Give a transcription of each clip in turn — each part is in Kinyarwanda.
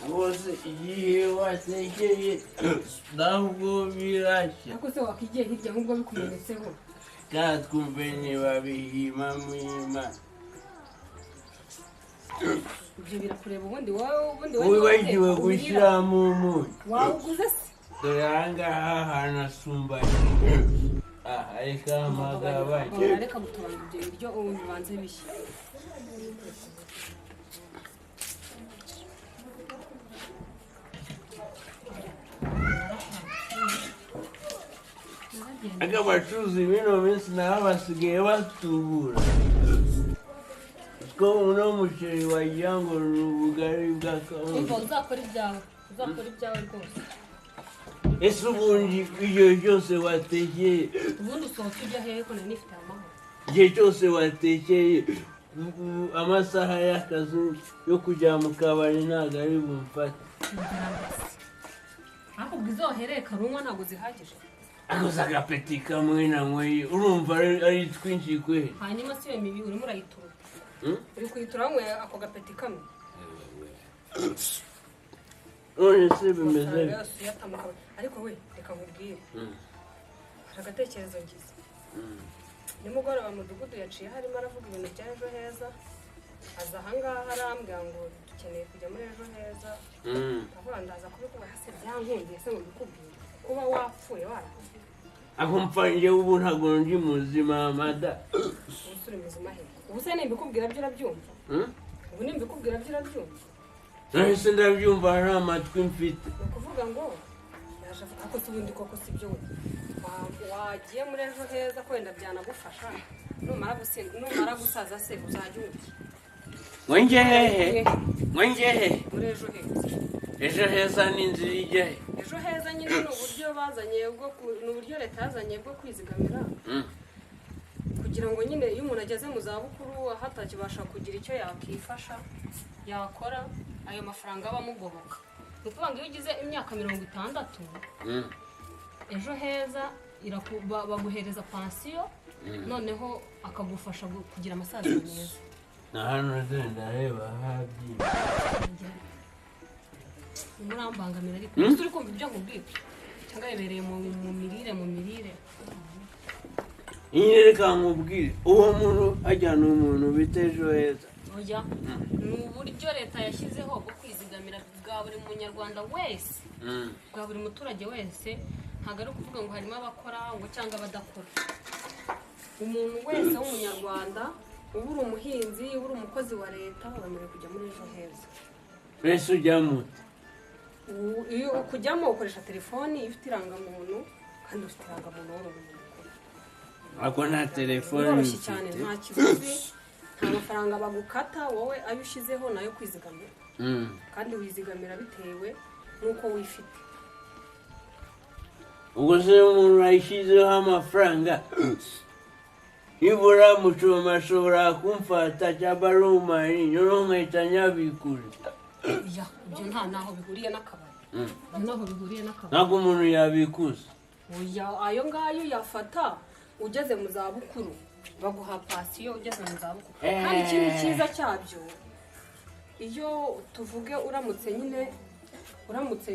Rwose igihe watekeye ntabwo birashya. Ariko se wakigiye hirya nk'ubwo bikumenetseho? Katwumve niba bihima mwima. Ibyo birakureba ubundi wowe, ubundi wowe. Wibagiwe gushyiramo umunyu. Wawuguze se? Dore ahangaha hanasumbanye, aha reka mpagabanye. Reka gutobanga ibyo biryo, ubu bibanze bishya. Ariko abacuruzi b'ino minsi nabo basigaye batubura ko uno muceri wagira ngo ni ubugari Umva, bw'akawunga. Uzakora ibyawe, uzakora ibyawe rwose. Ese ubundi igihe cyose watekeye Ubundi usohotse ujya hehe ko nari nifite amahoro? Igihe cyose watekeye, amasaha y'akazi yo kujya mu kabari ntabwo ari bumfate. Ariko ubwo izo wahereye karunywa ntabwo zihagije. Akoze agapeti kamwe nanyweye, urumva ari twinshi kweli. Hanyuma si iyo mibi urimo urayitura? Hmm? Uri kuyitura wanyweye ako gapeti kamwe? None se bimeze Amafaranga bite? yose uyata mu kabari. Ariko we, reka nkubwire, hari agatekerezo ngize. Nimugoroba mudugudu yaciye harimo aravuga ibintu bya Ejo Heza, aza ahangaha arambwira ngo dukeneye kujya muri Ejo Heza. Ndavuga ndaza kubikubwira se, byankundiye se ngo mbikubwire kuba wapfuye warahaze? Ako mpfa njyewe ubu ntabwo ndi muzima, mada. Ubu uri muzima he? Ubu se nimbikubwira byo urabyumva? Hmm? Ubu nimbikubwira byo urabyumva? None se ndabyumva nta matwi mfite? Ni ukuvuga ngo yaje avuga ko se ubundi koko si byo we, wagiye muri Ejo Heza ko wenda byanagufasha, numara gusaza se uzajya ujya Ngo njye hehe? Ngo njye hehe? Muri Ejo Heza. Ejo Heza ni inzira ijya he? Ejo Heza nyine ni uburyo bazanye bwo ni uburyo leta yazanye bwo kwizigamira kugira ngo nyine iyo umuntu ageze mu zabukuru, aho atakibasha kugira icyo yakifasha yakora, ayo mafaranga aba amugoboka. Ni ukuvuga ngo iyo ugize imyaka 60, Ejo Heza baguhereza pansiyo, noneho akagufasha kugira amasaziro meza. Na hano se ndareba habyimba. Murambangamira ariko. Ese uri kumva ibyo nkubwira cyangwa yibereye mu mirire? Nyine reka nkubwire, uwo muntu ajyana umuntu bita Ejo Heza? Oya, ni uburyo leta yashyizeho bwo kwizigamira bwa buri munyarwanda wese, bwa buri muturage wese. Ntabwo ari ukuvuga ngo harimo abakora ngo cyangwa abadakora. Umuntu wese w'umunyarwanda, uba uri umuhinzi, uba uri umukozi wa leta, wemerewe kujya muri Ejo Heza. Mbese ujyamo ute? Iyo kujyamo ukoresha telefoni, iyo ufite irangamuntu, kandi ufite irangamuntu wowe uri umuntu mukuru. Ariko nta telefone Biroroshye cyane. mfite. Nta kiguzi, nta mafaranga bagukata. Wowe ayo ushyizeho ni ayo kwizigamira, kandi wizigamira bitewe n'uko wifite. Ubwo se umuntu yashyizeho amafaranga, nibura mucoma ashobora kumfata cyangwa ari umari, noneho nkahita nyabikuza? Ya, ibyo nta naho bihuriye n'akabari. Ibyo ntaho bihuriye n'akabari. Ntabwo umuntu yabikuza? Oya, ayo ngayo yafata ugeze mu zabukuru, baguha pansiyo ugeze mu zabukuru. Kandi ikindi cyiza cyabyo, iyo tuvuge uramutse nyine uramutse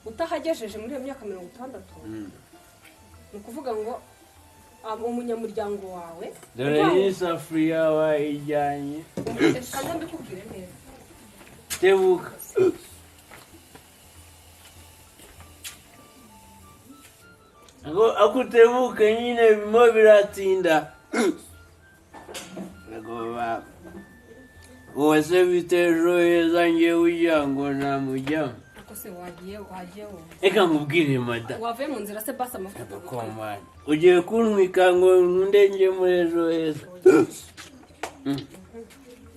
utahagejeje muri iyo myaka 60, ni ukuvuga ngo umunyamuryango wawe Dore n'isafuriya wayijyanye. Kandi mbikubwire neza. Tebuka. Ako utebuke nyine, birimo biratinda. Ngo uwo se bita Ejo Heza, ngewe ugira ngo namujyamo? Ariko se wagiye wowe? Reka nkubwire, mada. Wavuye mu nzira se basi, amavuta. Komani, ugiye kuntwika ngo nkunde njye muri Ejo Heza?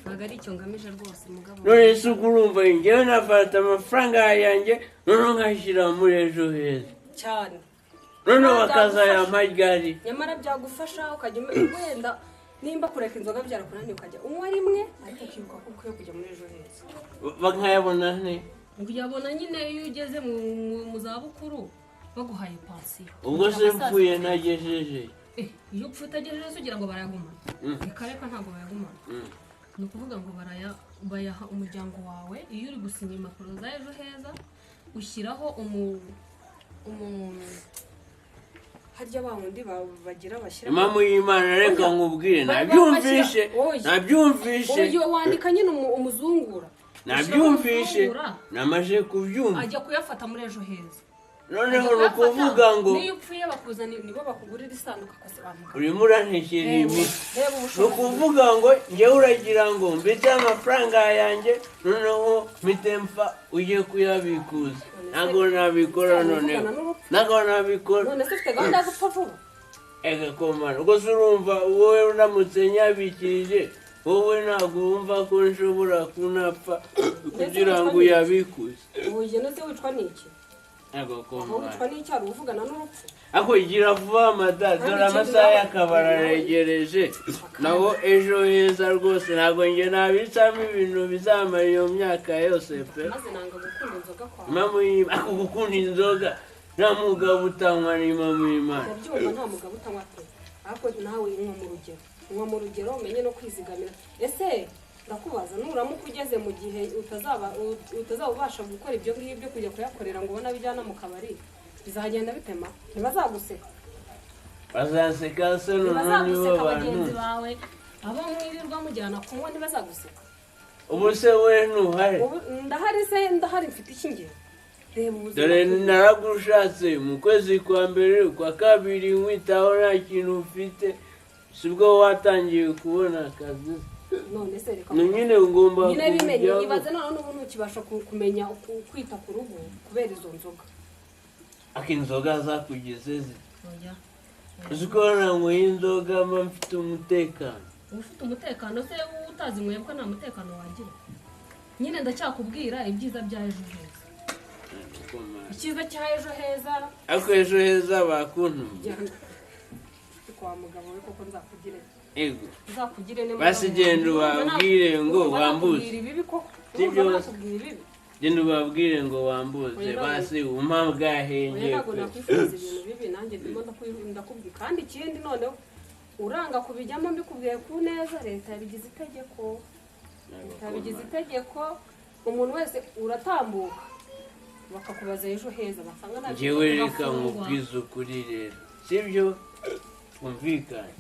Ntabwo ari icyo ngamije rwose, mugabo. None se ubwo urumva njyewe nafata amafaranga yanjye noneho nkashyira muri Ejo Heza? Cyane. Noneho bakazayampa ryari? Nyamara byagufasha, ukajya wenda nimba kureka inzoga byarakunaniye, ukajya unywa rimwe, ariko ukibuka ko ukwiye kujya muri Ejo Heza. Bakayabona nte? Uyabona nyine iyo ugeze mu zabukuru, baguhaye pansiyo. Ubwo se mpfuye ntagejeje? Iyo upfa utagejeje se ugira ngo barayagumana? Reka reka, ntabwo bayagumana. Ni ukuvuga ngo bayaha umuryango wawe. Iyo uri gusinya impapuro za Ejo Heza, ushyiraho umu harya wa wundi bagira bashyira Impamvu y'Imana, reka Oya. nkubwire. Nabyumvishe. Oya. Nabyumvishe. Uyu wandika nyine umuzungura. Nabyumvishe. Ushyiraho umuzungura, Namaze kubyumva. ajya kuyafata muri Ejo Heza. Noneho Ajya ni ukuvuga kuyafata, ngo niyo upfuye bakuzanira, nibo bakugurira isanduku akose bamuga. Urimo urantekera imiti. Reba Ni ubushobozi. ukuvuga ngo njyewe uragira ngo mbitse amafaranga yanjye, noneho mpite mpfa ujye kuyabikuza? Ntabwo nabikora. Noneho ntabwo nabikora. None se ufite gahunda yo gupfa vuba? Ega komana, ubwo se urumva wowe uramutse nyabikirije wowe, ntabwo wumva ko nshobora kunapfa kugira ngo uyabikuze? Ubu none se wicwa n'iki? Ego. Aho Komana. wicwa n'icyaha uvugana n'urupfu. Ako gira vuba mada, dore amasaha y'akabari aregereje. Naho Ejo Heza rwose ntabwo njye nabitsamo ibintu bizamara iyo myaka yose pe. Maze nanga gukunda inzoga kwawe. Impamvu y'Imana, ako gukunda inzoga, nta mugabo utanywa, n'impamvu y'Imana. Ndabyumva, nta mugabo utanywa pe, ariko nawe unywa mu rugero, unywa mu rugero, umenye no kwizigamira. Ese ndakubaza, nuramuka ugeze mu gihe utazaba ubasha gukora ibyo ngibyo, kujya kuyakorera ngo ubone abijyana mu kabari, bizagenda bitema? Ntibazaguseka? Bazaseka se noneho nibo Ntibazaguseka bantu? bagenzi bawe, abo mwirirwa mujyana kunywa, ntibazaguseka? Ubu se we ntuhari? Ubu ndahari se? Ndahari mfite iki ngihe? Reba ubuzima Dore turimo. naragushatse mu kwezi kwa mbere, kwa kabiri, nkwitaho nta kintu ufite. Sibwo watangiye kubona akazi? None se reka Ni nyine ngomba nyine bimenye. kujyaho. Ibaze none n'ubu ntukibasha kumenya kwita ku rugo kubera izo nzoga. Ako inzoga zakugeze zite? Oya. Uzi ko nanyweye inzoga mba mfite umutekano? Uba ufite umutekano se utazinyweye ko nta mutekano wagira? Nyine ndacyakubwira ibyiza bya Ejo Heza, icyiza cya Ejo Heza. Ariko Ejo Heza bakuntumye. Jyana kwa mugabo we koko, nzakugire. Ego. Nzakugire ne. Basi genda ubabwire ngo Urumva wambuze. nakubwira ibibi koko? Sibyo. Urumva nakubwira ibibi? Genda ubabwire ngo wambuze. Oya, Basi umpa bwahenge Oya, ntabwo pe. nakwifuza ibintu bibi. Nanjye ndimo ndakubwira. Kandi ikindi noneho uranga kubijyamo mbikubwiye ku neza. Leta yabigize itegeko, leta yabigize itegeko. Umuntu wese uratambuka bakakubaza Ejo Heza, basanga nta Njyewe reka ugafungwa. nkubwize ukuri rero, sibyo? Twumvikane,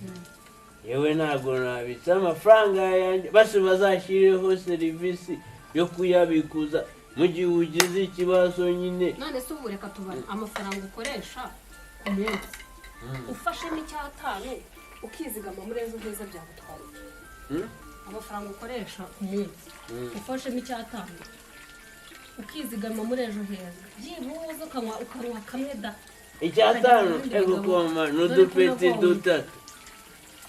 yewe ntabwo nabitse amafaranga yanjye. Basi bazashyireho serivisi yo kuyabikuza mu gihe ugize ikibazo nyine. None se ubu reka tubare amafaranga ukoresha ku munsi, ufashe n'icyatanu ukizigama muri Ejo Heza, byagutwara iki? Hmm? Amafaranga ukoresha ku munsi, ufashe n'icyatanu ukizigama muri Ejo Heza, byibuze ukanywa kamwe da. Icyatanu? Ukajya Ego mu bindi. koma Dore n'udupeti ko nabonye. dutatu.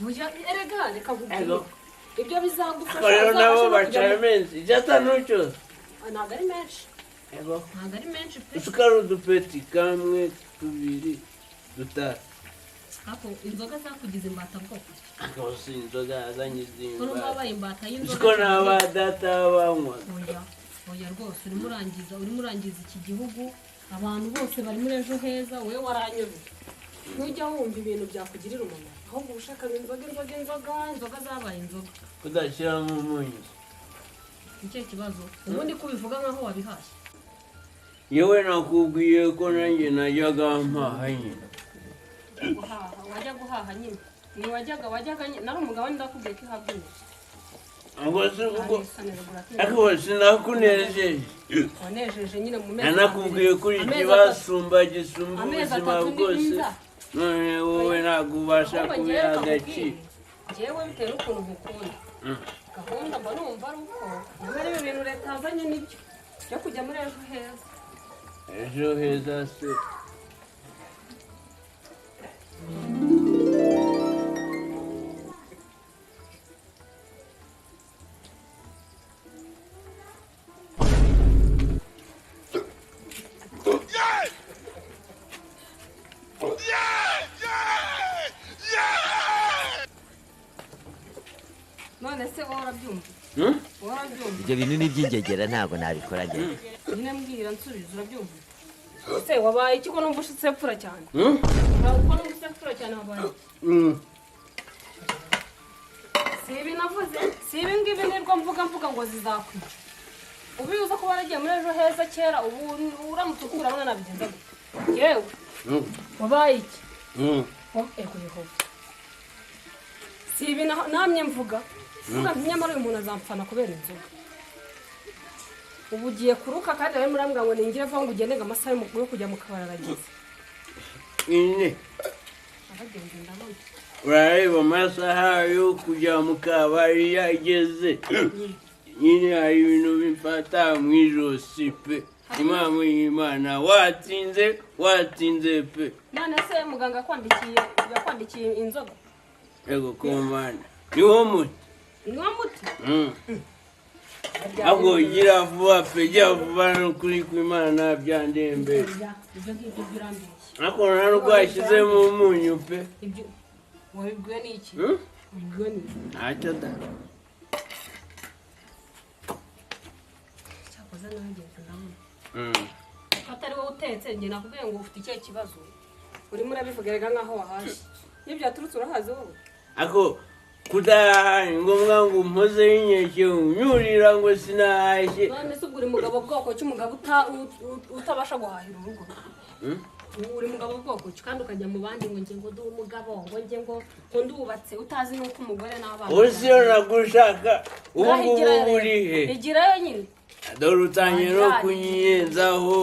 Burya erega reka nkubwire, Ego. ibyo bizagufasha Ariko rero nabo uzabashe no baca kujya menshi, icyatanu cyose. Ntabwo ari menshi. Ego. Ntabwo ari menshi pe. Usukari udupeti kamwe, tubiri, dutatu. Ariko inzoga zakugize imbata bwoko. Akaba si inzoga yazanye Ko numva izimbata. wabaye imbata y'inzoga Uziko cyane. n'aba data banywaga. Oya oya rwose, urimo urangiza iki gihugu. Abantu bose bari muri Ejo Heza, wowe waranyuze. Ntujya wumva ibintu byakugirira umumaro, ahubwo uba ushaka inzoga, inzoga, inzoga, inzoga zabaye inzoga. Kudashyiramo umunyu. Ni cyo kibazo ubundi ko ubivuga nkaho wabihashye. Yewe, nakubwiye ko nanjye najyaga mpaha nyine. Guhaha, wajya guhaha nyine, ni wajyaga nyine nari umugabane. Ndakubwiye ko ihabwa inzu. Ubwo si ubwo, ariko sinakunejeje? Wanejeje nyine mu mezi Nanakubwiye kuri amezi ikibasumba gisumba amezi ubuzima atatu bwose. nza. None wowe ntabwo ubasha Ahubwo kubiha njyewe agaciro. kakubwire, njyewe bitewe n'ukuntu nkukunda, gahunda mba numva ari uko nyamara ibi bintu leta yazanye nibyo byo kujya muri Ejo Heza. Ejo Heza se? None se wowe urabyumva? Hmm? Wowe urabyumva? Ibyo bintu ni iby'ingegera, ntabwo nabikora njye. Nyine mbwira, nsubiza, urabyumva? Ese wabaye iki ko numva usepfura cyane? Hmm? Uko numva usepfura. Tura cyane wabaye. Si ibi navuze, si ibi ngibi nirwo mvuga ngo zizakwica. Ubu iyo uza kuba waragiye muri Ejo Heza kera, ubu uramutse ukura abona nabigenza gute? Yewe. Wabaye iki? Ego Yehova. Si ibi namye mvuga. Mvuga nti nyamara uyu muntu azampfana kubera inzoga. Ubu ugiye kuruka kandi bari murambwira ngo ningire vuba ngo ugende ngo amasaha yo kujya mu kabari arageze. Nyine Abagenzi ndabona. Urareba amasaha yo kujya mu kabari yageze. Nyine hari ibintu bimfata mu ijosi pe. Impamvu y'Imana watsinze watsinze pe. None se muganga yakwandikiye inzoga? Ego komana. Niwo muti. Niwo muti? Ahubwo gira vuba pe, gira vuba n'ukuri kw'Imana byandembe. Ibyo ngibyo birambeshya. Ariko nta nubwo washyizemo umunyu pe. Ibyo wabibwiwe n'iki? Wabibwiwe n'iki? Ntacyo da. Cyakoze nagenze ndabona. Ko atari wowe utetse, njye nakubwiye ngo ufite ikihe kibazo. Urimo urabivuga erega nkaho wahashye. Iyo byaturutse urahazi wowe. Ako kudahaha ni ngombwa ngo umpozeho inkeke unyurira ngo sinahashye. None se ubwo uri mugabo bwoko ki umugabo utabasha guhahira urugo? Uri mugabo bwoko ki kandi ukajya mu bandi ngo njye ngo ndi umugabo, ngo njye ngo ndubatse utazi nuko umugore n'abana. Ubu si yo nagushaka, ubu ngubu uri he? Igirayo nyine. Dore utangiye no kunyiyenzaho.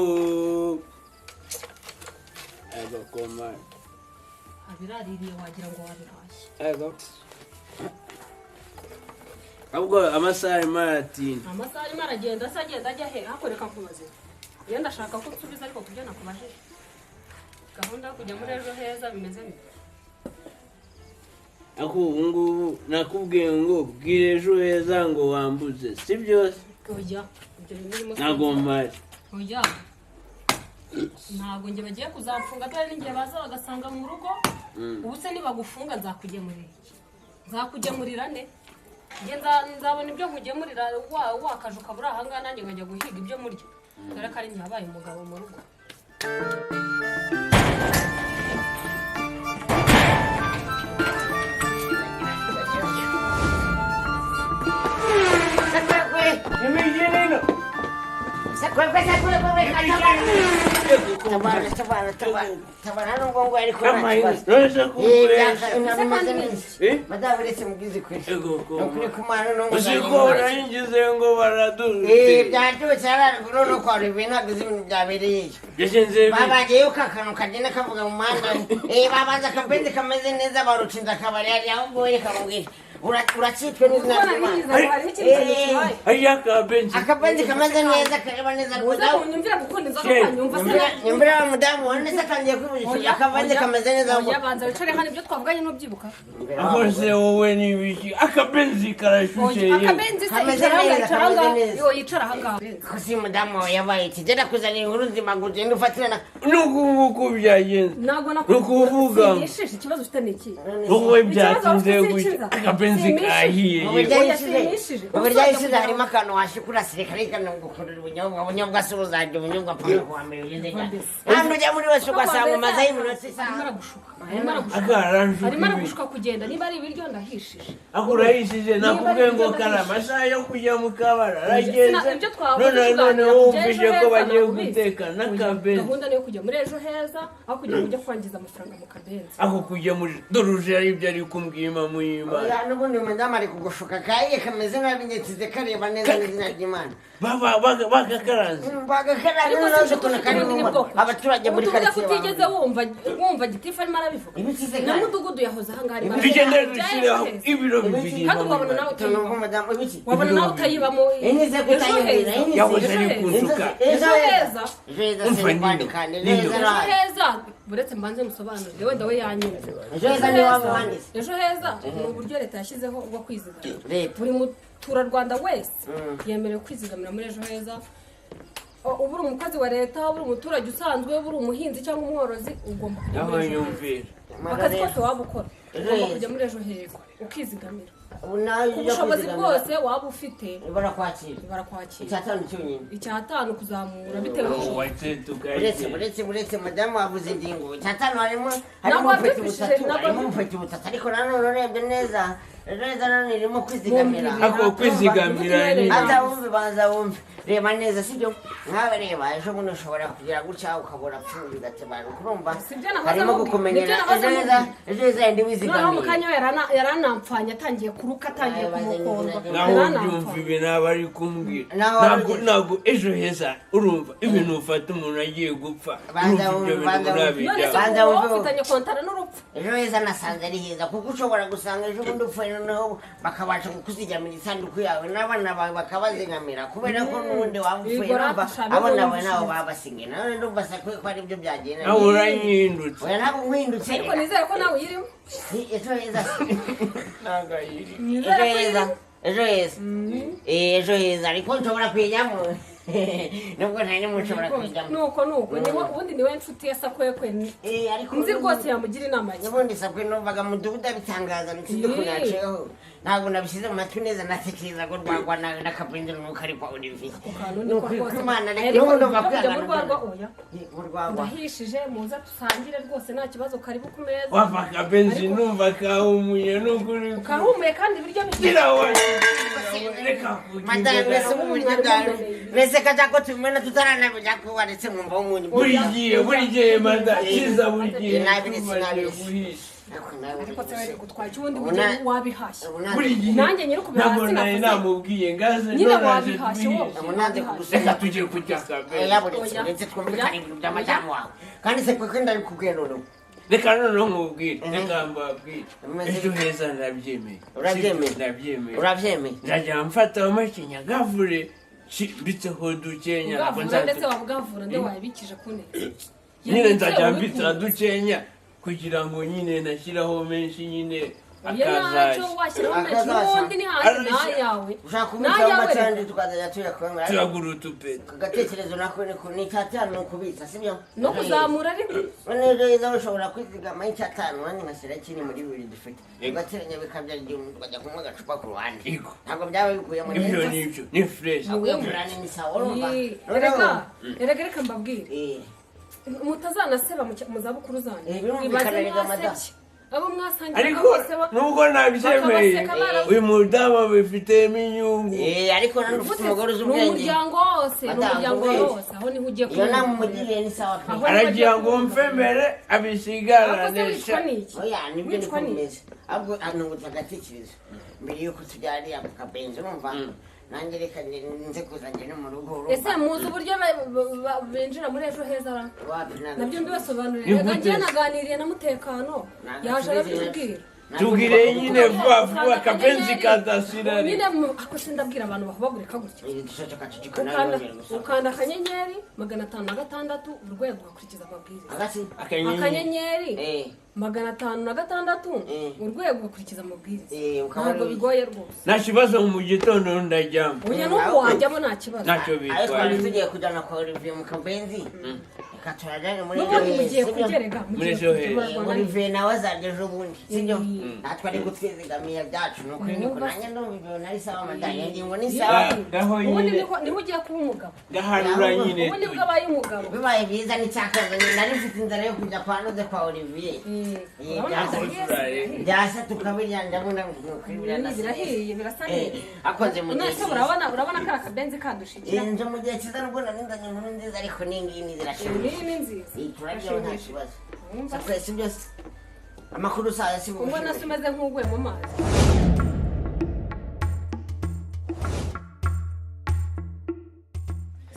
Ego komana. Abiraririye wagira ngo wabihashye. Ego. Ahubwo amasaha arimo aratinda. Amasaha arimo aragenda, se agenda ajya he? Hakoreka nkubaze. Njye ndashaka ko nsubiza ariko kubyo nakubajije. Gahunda yo kujya muri Ejo Heza bimeze bite? Ako ubu ngubu nakubwiye ngo bwira Ejo Heza ngo wambuze, si byose? Oya, ibyo bintu birimo Ntabwo mpari. Oya. Ntabwo njye bagiye kuzamfunga dore n'igihe baza bagasanga mu rugo. Ubu se nibagufunga nzakugemurira iki? Nzakugemurira ne? Njye nzabona ibyo nkugemurira wakaje ukabura aha ngaha nanjye nkajya guhiga ibyo murya. Dore ko ari njye wabaye umugabo mu rugo. Uracitwe n'izina ry'Imana. Akabenzi kameze neza kareba neza rwose. Unyumvira gukunda inzoga ukanyumva se. Nyumvira wa mudamu wa neza atangiye kwivugisha akabenzi kameze neza. Oya banza wicare hano ibyo twavuganye n'ubyibuka. Aho se wowe ni ibiki? Akabenzi karashushe. Akabenzi se icara ngaha. Yo yicara aha ngaha. Kusi mudamu wawe yabaye iki? Genda kuzana inkuru nzima ngo ugende ufatire na nuko nguko byagenze. Ntabwo nakuvuga. Sinyishishe ikibazo ufite ni iki? Wowe byatinze gutya. Akabenzi kahiye. Uburyo yishize harimo akantu washikura sirikare kanagukurira ubunyobwa, ubunyobwa si buzajya ubunyobwa paka kuwa mbere ugeze cyane. Hano ujya muri wese ugasanga umazeho iminota isaha. Arimo aragushuka. Arimo aragushuka kugenda niba ari ibiryo ndahishije. Ako urahishije nakubwiye ngo kara amasaha yo kujya mu kabari arageze. None none wumvise ko bagiye guteka n'akabenzi. Gahunda ni yo kujya muri Ejo Heza aho kugira ngo ujye kwangiza amafaranga mu kabenzi. Ako kujya muri dore uje ari ibyo ari kumbwima muyimana. N'ubundi umudamu ari kugushuka kahiye kameze nabi ngetsize kareba neza n'izina ry'Imana. Bagakaranze. Bagakaranze none ukuntu kari abaturage muri karitsiye. Utigeze wumva gitifu arimo arabivuga. Na mudugudu yahoze aha ngaha arimo arabivuga. Tugende dushyireho ibiro bibiri. Kandi wabona nawe wabona nawe utayibamo. Yahoze ari kunshuka. Ejo Heza. Ejo Heza. Buretse mbanze musobanurire wenda we yanyumva. Ejo Heza ni waba wanditse. Ejo Heza ni uburyo leta yashyizeho bwo kwizigamira. Buri muturarwanda wese yemerewe kwizigamira muri Ejo Heza. Uba uri umukozi wa leta, uba uri umuturage usanzwe, uba uri umuhinzi cyangwa umworozi, ugomba kujya muri Ejo Heza. Akazi kose waba ukora. Ejo Ugomba heza. kujya muri Ejo Heza ukizigamira Ubu nawe ku ujya bushobozi kwizigamira, bwose waba ufite. Barakwakira. Barakwakira. 5 cyonyine. 5 kuzamura bitewe n'ubushobozi. Wate Uretse tukayigera. uretse madamu wavuze ingingo 5, harimo Ntabwo ubupeti wabyumvishije, butatu, ntabwo harimo ubupeti butatu, ariko nanone urebye neza, Ejo Heza nanone irimo kwizigamira. Mumbwirire. Ako kwizigamira ni Ata wumve, banza wumve, reba neza, sibyo? Nkawe reba, ejo bundi ushobora kugira gutya ukabura pfuye ugatabara, urumva? Sibyo nahoze Harimo mubwira. kukumenyera. Nibyo nahoze Ejo Heza, mubwira. Ejo Heza yindi Noneho mu wizigamiye. kanya we yaranampfanye, atangiye kuruka, atangiye Ayo, bazanye kumukondwa. izina Naho Yaranampfanye. byumva ibi naba ari kumbwira. Naho Ntabwo wari- ntabwo Ejo Heza, urumva ibintu ufata umuntu agiye gupfa, Banza urumva ibyo wumve, bintu banza wumve. None nabijya. se Banza ubu wowe wumve. ufitanye kontara n'urupfu? Ejo Heza nasanze ari heza, kuko ushobora gusanga ejo bundi upfuye, noneho bakabasha kukuzigamira isanduku yawe n'abana bawe bakabazigamira, kubera ko n'ubundi waba upfuye, Yego, urumva? rata, Abana shabe, bawe nabo baba basigaye nawe, ndumva sakwiye ko aribyo byagenda. Nawe uranyihindutse. Oya, ntabwo nkwindutse. Ariko nizere ko nawe uyirimo. Ni Ejo Heza. Ntabwo ayiri. Ejo Nizere ko Heza. uyirimo. Ejo Heza. Ejo Heza, ariko nshobora kuyijyamo nubwo nta n'imwe nshobora kuyijyamo. Nuko niwe ubundi niwe nshuti ya Sakwekwe. Ariko Nzi rwose yamugira inama ki. Ubundi sakwe numvaga mudugudu abitangaza, ntsinzi ukuntu yaciyeho, ntabwo nabishyize mu matwi neza, natekereza ko rwagwa nawe n'akabenzi nuko ari kwa Olivier. Ako kantu niko rwose. Imana Ariko n'ubu ndumva ibyo kujya mu kwihangana. rwagwa, oya. Mu rwagwa. Ndahishije, muze dusangire rwose, nta kibazo, karibu ku meza. Wava akabenzi numva kahumuye n'ukuri. Kahumuye kandi ibiryo bigiye. Gira wa reka. Madame, mbese ubu buryo bwawe mbese kajya ko tubimena tutaranabijya ko waretse mwumva w'umunyu. Buri gihe mada kiza, buri gihe Nabiretse, tumaze nabiretse. guhisha. Ariko nawe Ariko se wari gutwara ubundi Ubu buryo wabihashye? Buri gihe. Nanjye nyiri kubihashya Ntabwo nari sinavuze. namubwiye ngaze Nyine none aje wabihashye wowe. tubihishe. Ubu nanze kugusubiza. Reka tujye kurya akabenzi. Yaburetse. Oya. Uretse twumvikane ibintu bya madamu wawe, kandi se kuko ndabikubwiye noneho. Reka noneho nkubwire, reka mbabwire. Umeze Ejo bite? Heza ndabyemeye. Urabyemeye? Sibyo, ndabyemeye. Urabyemeye? Nzajya mfata amakinya gavure mbitseho dukenya, ntabwo Ubwavura ndetse nzajya wabwavura nde wabikije ku neza? Nyine nzajya mbitsa dukenya kugira ngo nyine nashyiraho menshi nyine Oya, ntacyo akazashya. washyiraho menshi. Akazashya. N'ubundi ni hanze Arashya. n'ayawe. Ushaka kubitsaho N'ayawe. amacandi tukazajya tuyakwemera. Turagura utupeti. Aka gatekerezo nako niko ni 5 ni ukubitsa, sibyo? No kuzamura ariko. None Ejo Heza ushobora kwizigama 5, nanjye ngashyira kiri muri 2 dufite, Yego. ugateranya bikabyara 1000, tukajya kunywa agacupa ku ruhande. Yego. Ntabwo byaba bikuyemo Ibyo neza. nibyo ni fresh. Ahubwo purani ni sawa, urumva? Yee. Noneho Erega reka mbabwire, mutazanaseba mu zabukuru zanyu. Birumvikana, Ibaze erega madamu. mwasebye abo mwasangiye Ariko bose nubwo nabyemeye, bakabaseka uyu mudamu abifitemo inyungu. Ariko nanone ufite umugore uzi Ni ubwenge. umuryango wose, ni Madamu, umuryango ubwenge. wose, aho niho ugiye Iyo nama kubona. umugiriye ni sawa pe. Aho Aragira ngo mfe mbere abisigarane. Akoze wicwa n'iki? Oya, nibyo Wicwa niko n'iki? bimeze. Ahubwo nungutse agatekerezo mbere yuko tujya hariya ku kabenzi, urumva? Nanjye reka nze kuza ngere mu rugo, urumva? Ese muzi uburyo binjira muri Ejo Heza ra? Wapi, ntabwo. Nabyo mbibasobanurire. Ni Reka gute? njyewe naganiriye na Mutekano, Ntabwo yaje tubizi. arabitubwira. Tubwire nyine vuba vuba, akabenzi kadasira. Nyine ako se ndabwira abantu bahubagurika gutya? Iri duceceka ceceka nawe Ukanda wongera gusaba. ukanda *506# urwego, ugakurikiza amabwiriza. Agasi. Akanyenyeri. Akanyenyeri 506 urwego, ugakurikiza amabwiriza. Ukaba Ntabwo bigoye rwose. Nta kibazo, mu gitondo ndajyamo. Oya, n'ubu wajyamo nta kibazo. Ntacyo Ayo twari bitwaye. tugiye kujyana kwa Olivier mu kabenzi, reka turajyane muri N'ubundi Ejo Heza, mugiye sibyo? kugerega Muri mugiye Ejo kujya Heza. murarwana. Olivier nawe azarya ejo bundi, sibyo? Natwe ari kutwizigamiye byacu, ni ukuri niko nanjye ndumva ibyo nari sawa madamu, iyo ngingo ni sawa. Ngaho Ubundi nyine niho ugiye kuba umugabo. ngaharura nyine. Ubundi nibwo abaye umugabo. Bibaye byiza n'icyakaza, nari mfite inzara yo kujya kwa noze kwa Olivier. Urabona ko bigiye. Byasa tukabirya, ndabona ni ukuri biranasa. Birahiye, birasa neza. Akoze mu gihe None se cyiza. urabona kariya kabenzi kadushikira? Nje mu gihe cyiza nubwo nari nzanye inkuru nziza, ariko n'ingiyi Iyi zirashimishije. ni nziza. Iyi turaryaho nta kibazo. Wumva? Twese byose amakuru saya si Ubona se umeze nk'uguye mu mazi?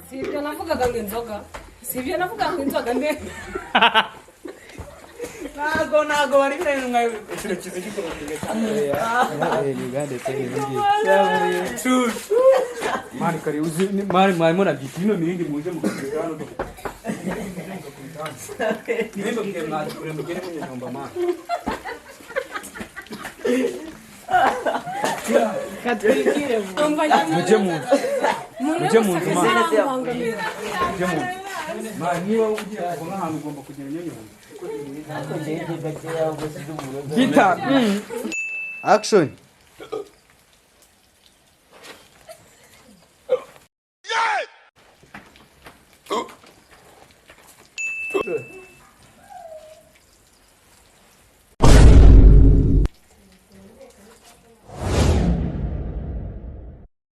Si ibyo navugaga ngo inzoga, si ibyo navugaga ngo inzoga nde. Ntago bari ibintu nka ikintu kiza Mani kare uzi mani mwarimo nabyita ino mirindi muje mukatwereka hano. Nimba mwe mwakure mugere mu nyumba mani. Umva njye Mujye mu nzu. Umuntu Mujye mu nzu, wese mani. arambangamira. Mujye mu nzu. Mani, niba ugiye kuva nk'ahantu ugomba kugenda unyonyomba. Ariko njyewe gakeya ahubwo sinzi uburozi. Gita. Action.